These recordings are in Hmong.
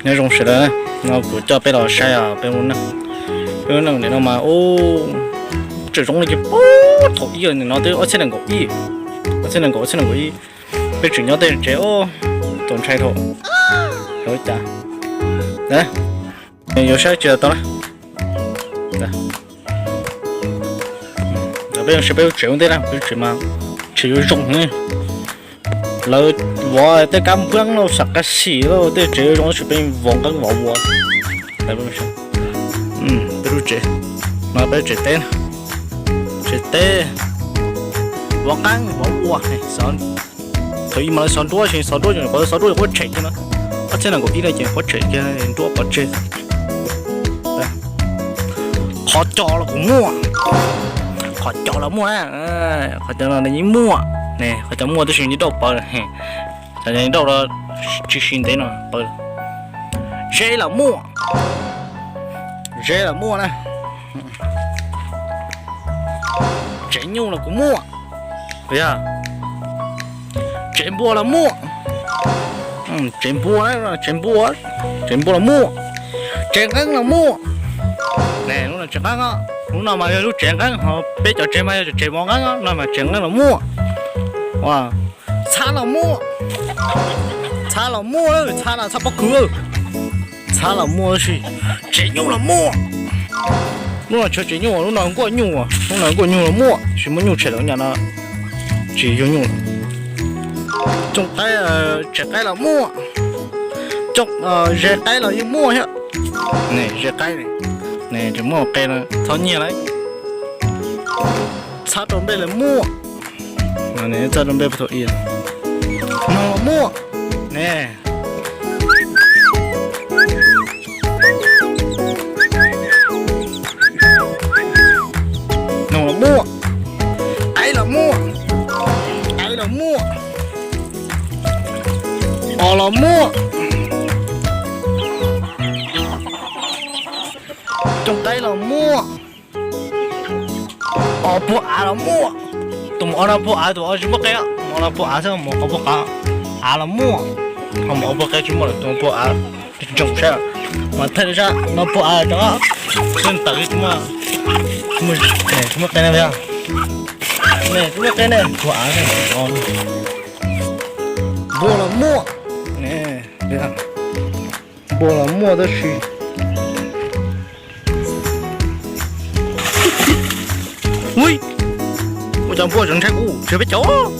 Nyob zoo sawv daws, no kuv coj peb los saib os, peb lub neej, peb lub neej nim no mas ub, tseem zoo li ces puag thaum ub, nim no twb ob txhiab nees nkaum ib, ob txhiab nees nkaum, ob txhiab nees nkaum ib, peb tseem nyob tej tsev ub, txaus ntshai dhau. Yuav saib tsis tau na. Peb saib peb lub tsev ua ntej na, peb lub tsev mas tsev yuav zoo heev. Lawv vov tej kab nplooj lauj, xam qab xim lauj, tej tsev yuav zoo tab sis peb vov nqeeb vov ua. Peb lub tsev, no peb tsev teb, tsev teb vov nqeeb vov ua. Thaum ub mas lawv xov nruab, xov nruab, xov nruab ces quav tshem kiag na, ob txhiab nees nkaum ib no ces quav tshem kiag nruab pov tseg. Qhov cos los kuj muaj, qhov cos los muaj na, qhov cos no yeej muaj, qhov cos muaj tab sis nws dauj pawv, cov nws dauj los tsis siv ntev no pawv. Zeb los muaj, zeb los muaj na. Tsev nyuj los kuj muaj, yog tsev npua los muaj, tsev npua, tsev npua, tsev npua los muaj, tsev nqeeb los muaj. Lub no tsev nqeeb, lub no mas yog lub tsev nqeeb, ho peb cov tsev mas yog cov tsev vov nqeeb no mas tsev nqeeb los muaj. Txhab los muaj, txhab los muaj, txhab no txhab pob kws, txhab los muaj tab sis tsev nyuj los muaj. Lub no tsev nyuj, lub no nkuaj nyuj, lub no nkuaj nyuj los muaj, tsis muaj nyuj tshem lawm nyaj no tsis yog nyuj. Cooj qaib, tsev qaib los muaj, cooj, ze qaib los yeej muaj thiab. Ne ze qaib, ne tseem muaj qe no txhob nyiag lauj. Txhab rau npej los muaj, txhab rau npej puag thaum ub. Noog los muaj, ne noog los muaj, qaib los muaj, qaib los muaj, os los muaj, cooj qaib los muaj, os puag av los muaj. Tus mus os no puag av, tus os tsis muaj qe, mus os no puag av xwb, mus os puag av los muaj. Ho mus os puag qe tsis muaj lawm, tus puag av ntsoog sab, mas thaij sab no puag av rau xwb, tawm tsis muaj, tsis muaj qe ne, tsis muaj qe ne puag av. Npua los muaj, npua los muaj tab sis Ui, ua cov npua tseem ntshai kuv, tsis peb cov.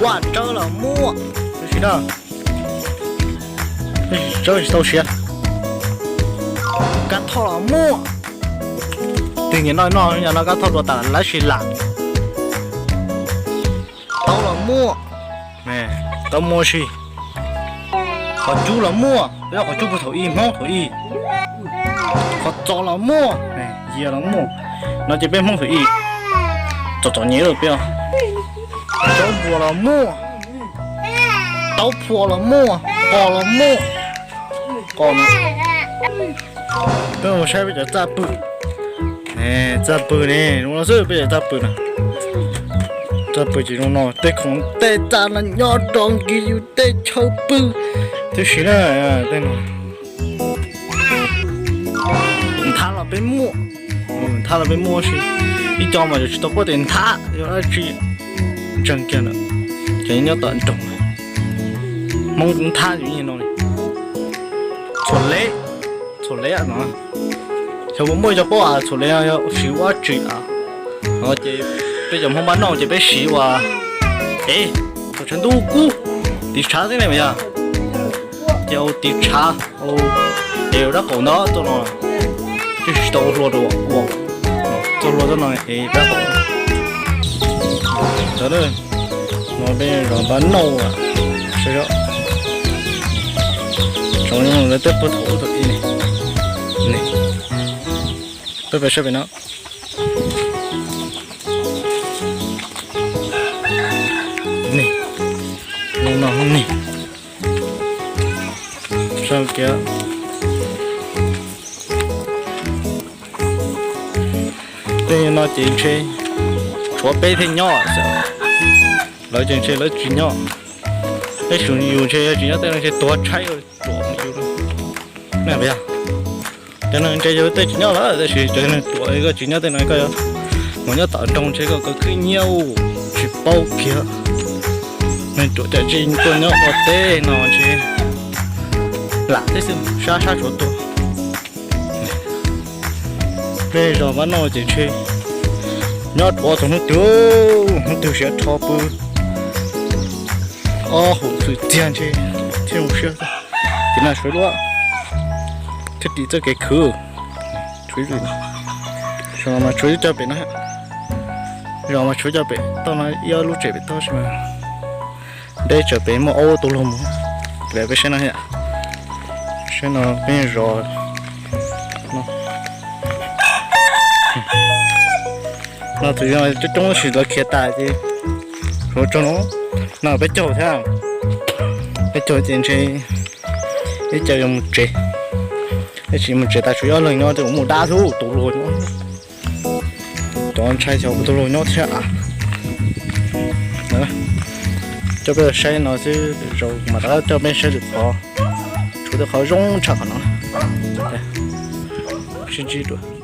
Vaj tsawb los muaj, tab sis no tsawb tsis tau siav. Kab thoj los muaj, tig nim no no no kab thoj dua tas lawm tab sis lam. Taub los muaj, taub muaj si. Qhov cub los muaj, peb qhov cub puag thaum ub, Hmoob thaum ub. Qhov txos los muaj, yias los muaj. No ces peb Hmoob thaum ub txom txom nyem lawm peb. Taub npua los muaj, taub phua los muaj, qos los muaj. Qos no. Peb mus saib peb cov txaj pw. Txaj pw ne, zoo no xwb peb cov txaj pw na. Txaj pw ces zoo no, tej khoom tej txaj no nyob rau nkis yus tej chaw pw. Tab sis na, tej no nthab los peb muaj, nthab los peb muaj si. Ib co mas yuav tsis tau paub tias nthab yog dab tsi. Ntseeg kiag na, ces nyob tom nroog. Hmoob nthab yus no li. Txhuam lev, txhuam lev no. Xyov puas muaj cov paub as, txhuam lev no yog siv ua dab tsi as. Ces peb cov Hmoob npab noj ces peb siv ua, es, thaum tshav ntuj kub, tiv tshav xwb ne yog. Ces ua tiv tshav, es ua dab qaum ntawd tuaj no, twb tsis tau ua hlua rau ua, tuaj hlua tuaj no es dab qaum. Ntawd no peb zov npab noj, tsoom lawv tej puag thaum ub thaum ub ne. Peb pais saib pem no. Ni, no ni, saib kiag. Tej no ces ntshe tshuav peb thiaj nyob xwb, lawv ces ntshe lawv tsis nyob. Ib sim yus ntshe yog tsis nyob tej no ntshe tuag tshaib ruam yus. Cov neeg ntse yus tej tsis nyob lawm, tab sis cov neeg ruam koj tsis nyob tej no koj yuav mus nyob tom nroog ntshe koj khwv nyiab tsis paub kiag. Neeg ruam cov tsis tuaj nyob ua teb no ntshe lam teb xwb, sab sab tsuav tuag. Peb zos Vab Noj ces ntshe nyob ruam txog hnub twg, hnub twg siav rho pw ob hum xwm txiag ntshe thiaj zoo siab. Ces no suav luaj thiaj dim txoj kev khwv. Suav mas tshuav cov pem no, zos mas tshuav cov pem toj no ib ob lub tsev pem toj xwb mas deb tsawv pem muaj ob lub tus luag mus. Peb saib no, saib no peb zos no tus coob coob tab sis lawv khiav tas ces suav tsaug no. No peb caug thiab, peb caug ces ntshe ib co yuav mus tsev, tab sis mus tsev tas tshuav ib ob leeg nyob ces kuv mus dab tus luag nyob. Cov ntshai xyov puas tau luag nyob thiab. Coj peb saib no xwb, zaum mas rov coj peb saib lwm qhov, tshuav tej qhov zoo tshaj qhov no. Sib ntsib dua.